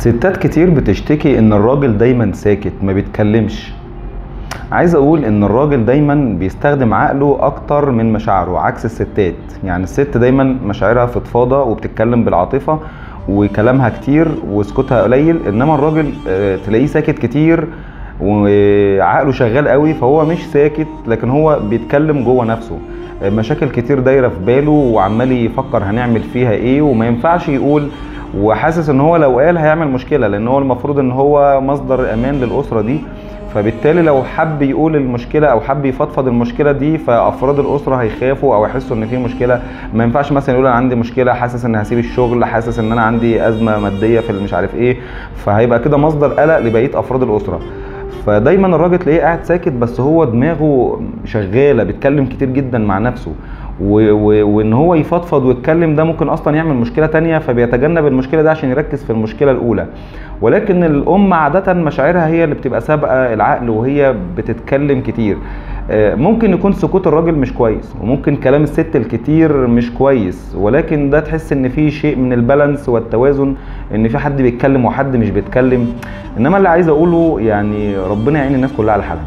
ستات كتير بتشتكي ان الراجل دايما ساكت ما بيتكلمش. عايز اقول ان الراجل دايما بيستخدم عقله اكتر من مشاعره، عكس الستات. يعني الست دايما مشاعرها فضفاضة وبتتكلم بالعاطفه وكلامها كتير وسكوتها قليل، انما الراجل تلاقيه ساكت كتير وعقله شغال قوي، فهو مش ساكت لكن هو بيتكلم جوه نفسه، مشاكل كتير دايرة في باله وعمال يفكر هنعمل فيها ايه، وما ينفعش يقول، وحاسس ان هو لو قال هيعمل مشكلة، لان هو المفروض ان هو مصدر امان للاسرة دي، فبالتالي لو حب يقول المشكلة او حب يفضفض المشكلة دي فافراد الاسرة هيخافوا او يحسوا ان في مشكلة. ما ينفعش مثلا يقول انا عندي مشكلة، حاسس ان هسيب الشغل، حاسس ان انا عندي ازمة مادية في مش عارف ايه، فهيبقى كده مصدر قلق لبقية افراد الاسرة. فدايما الراجل تلاقيه قاعد ساكت بس هو دماغه شغالة، بيتكلم كتير جدا مع نفسه، وان هو يفضفض ويتكلم ده ممكن اصلا يعمل مشكلة تانية، فبيتجنب المشكلة ده عشان يركز في المشكلة الاولى. ولكن الام عادة مشاعرها هي اللي بتبقى سابقه العقل وهي بتتكلم كتير. ممكن يكون سكوت الراجل مش كويس، وممكن كلام الست الكتير مش كويس، ولكن ده تحس ان في شيء من البالانس والتوازن، ان في حد بيتكلم وحد مش بيتكلم. انما اللي عايز اقوله يعني ربنا يعين الناس كلها على حالها.